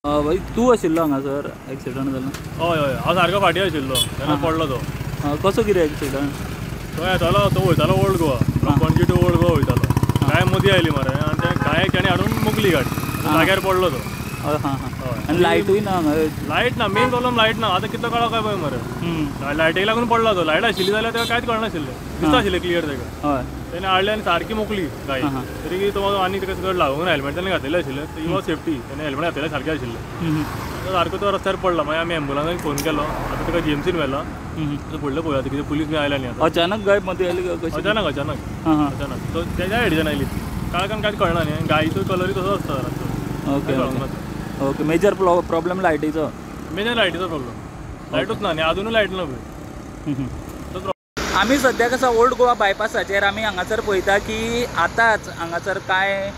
तूं आशिल्लो हांगासर एक्सिडंट जालो? हय हय, हांव सारको फाटीं आशिल्लो तेन्ना पडलो तो. कसो कितें एक्सिडंट? तो येतालो, तो वयतालो old Goa, from Panaji to old Goa वयतालो. गाय मदीं आयली मरे आनी त्या गायक ताणें हाडून मोगली गाडी, जाग्यार पडलो तो. हय हां हां. आनी लायटूय ना हांगा? लायट ना, मेन प्रॉब्लम लायट ना. आतां कितलो कळो काय पळय मरे, लायटीक लागून पडला तो. लायट आशिल्ली जाल्यार तेका कांयच कळनाशिल्लें, दिसता आशिल्लें क्लियर तेका. हय, तेणें हाडलें आनी सारकी मोकली गाय, तरी तो आनी तेका चड लागूंक ना. हेल्मेट तेणें घातलेलें आशिल्लें, ही वॉज सेफ्टी, तेणें हेल्मेट घातलेलें सारकें आशिल्लें. सारको तो रस्त्यार पडला. मागीर आमी एम्बुलन्साक फोन केलो, आतां तेका जीएमसीन व्हेला. आतां फुडलें पळोवया आतां कितें पुलीस बी आयल्या न्ही आतां. अचानक गाय मदीं आयली? अचानक अचानक अचानक तो तेज्या हेडच्यान आयली ती, काळखान कांयच कळना न्ही. गायचो कलरूय तसो आसता रातचो. Okay okay. मेजर प्रॉब्लम लायटीचो? मेजर लायटीचो प्रॉब्लम, लायटूच ना न्ही, आजुनूय लायट ना पळय. आमी सद्याक आसा ओल्ड गोवा बायपासाचेर. आमी हांगासर पळयता की आतांच हांगासर कांय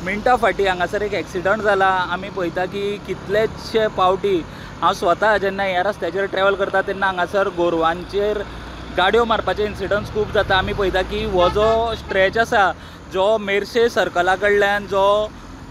मिनटां फाटीं हांगासर एक एक्सिडंट जाला. आमी पळयता की कितलेशे पावटी हांव स्वता जेन्ना ह्या रस्त्याचेर ट्रॅवल करता तेन्ना हांगासर गोरवांचेर गाडयो मारपाचे इन्सिडंट्स खूब जाता. आमी पळयता की हो जो स्ट्रेच आसा जो मेरशे सर्कला कडल्यान जो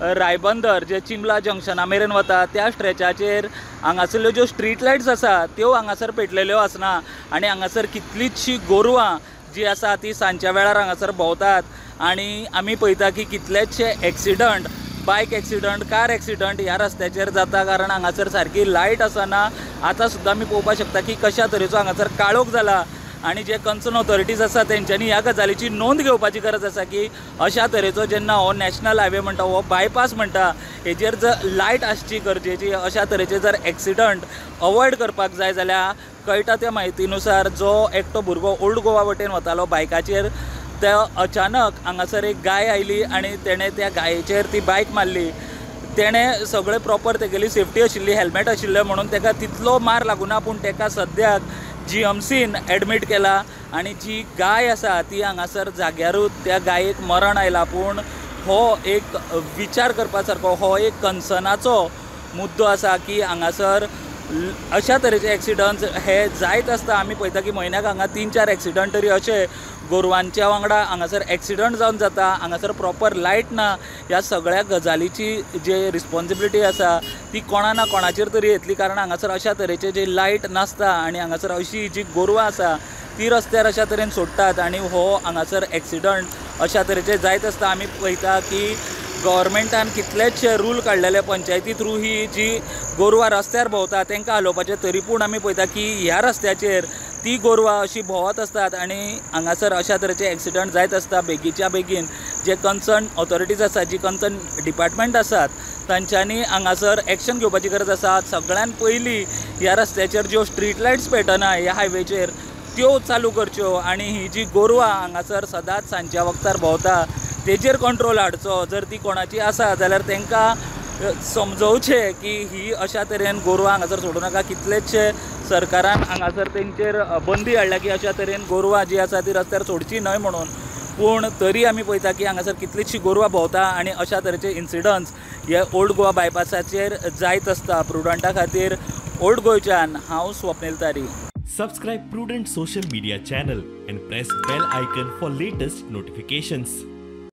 रायबंदर जे चिंबला जंक्शना मेरेन वता त्या स्ट्रेचाचेर हांगासरल्यो ज्यो स्ट्रीट लायट्स आसा त्यो हांगासर पेटलेल्यो आसना आनी हांगासर कितलीचशी गोरवां जी आसा ती सांजच्या वेळार हांगासर भोंवतात आनी आमी पळयता की कितलेचशे accident, bike accident, car accident ह्या रस्त्याचेर जाता, कारण हांगासर सारकी लायट आसना. आतां सुद्दां आमी पळोवपाक शकता की कशा तरेचो हांगासर काळोख जाला आनी जे कन्सर्न ऑथॉरिटीज आसा तेंच्यांनी ह्या गजालीची नोंद घेवपाची गरज आसा की अशा तरेचो जेन्ना हो नॅशनल हायवे म्हणटा, हो बायपास म्हणटा, हेजेर जर लायट आसची गरजेची. अशा तरेचे जर एक्सिडंट अवॉयड करपाक जाय जाल्यार कळटा त्या म्हायतीनुसार जो एकटो भुरगो ओल्ड गोवा वटेन वतालो बायकाचेर, त्या अचानक हांगासर एक गाय आयली आनी तेणें त्या गायेचेर ती बायक मारली. तेणें सगळें प्रॉपर तेगेली सेफ्टी आशिल्ली, हेल्मेट आशिल्लें म्हणून तेका तितलो मार लागूना, पूण तेका सद्याक जीएमसीन एडमीट केला आनी जी गाय आसा ती हांगासर जाग्यारूच त्या गायेक मरण आयला. पूण हो एक विचार करपा सारको, हो एक कन्सर्नाचो मुद्दो आसा की हांगासर अशा तरेचे एक्सिडंट्स हे जायत आसता. आमी पळयता की म्हयन्याक हांगा 3-4 एक्सिडंट तरी अशे गोरवांच्या वांगडा हांगासर एक्सिडंट जावन जाता. हांगासर प्रॉपर लायट ना. ह्या सगळ्या गजालीची जे रिस्पॉन्सिबिलिटी आसा ती कोणा ना कोणाचेर तरी येतली, कारण हांगासर अशा तरेचे जे लायट नासता आनी हांगासर अशी जी गोरवां आसा ती रस्त्यार अशा तरेन सोडटात आनी हो हांगासर एक्सिडंट अशा तरेचे जायत आसता. आमी पळयता की गव्हर्मेंटान कितलेचशे रूल काडलेले पंचायती थ्रू ही जी गोरवां रस्त्यार भोंवता तांकां हालोवपाचें, तरी पूण आमी पळयता की ह्या रस्त्याचेर ती गोरवां अशी भोंवत आसतात आनी हांगासर अशा तरेचे एक्सिडंट जायत आसता. बेगीच्या बेगीन जे कन्सर्न ऑथॉरिटीज आसात, जी कन्सर्न डिपार्टमेंट आसात तांच्यांनी हांगासर एक्शन घेवपाची गरज आसा. सगळ्यान पयलीं ह्या रस्त्याचेर ज्यो स्ट्रीट लायट्स पेटना ह्या हायवेचेर त्यो चालू करच्यो आनी ही जी गोरवां हांगासर सदांच सांजच्या वखतार भोंवता तेजेर कंट्रोल हाडचो. जर ती कोणाची आसा जाल्यार तांकां समजोवचें की ही अशा तरेन गोरवां हांगासर सोडूं नाका. कितलेचशे सरकारान हांगासर तेंचेर बंदी हाडल्या की अशा तरेन गोरवां जी आसा ती रस्त्यार सोडची न्हय म्हणून, पूण तरी आमी पळयता की हांगासर कितलीशी गोरवां भोंवता आनी अशा तरेचे इन्सिडंट्स हे ओल्ड गोवा बायपासाचेर जायत आसता. प्रुडंटा खातीर ओल्ड गोंयच्यान हांव Swapnil Tari. Subscribe Prudent social media channel and press bell icon for latest notifications.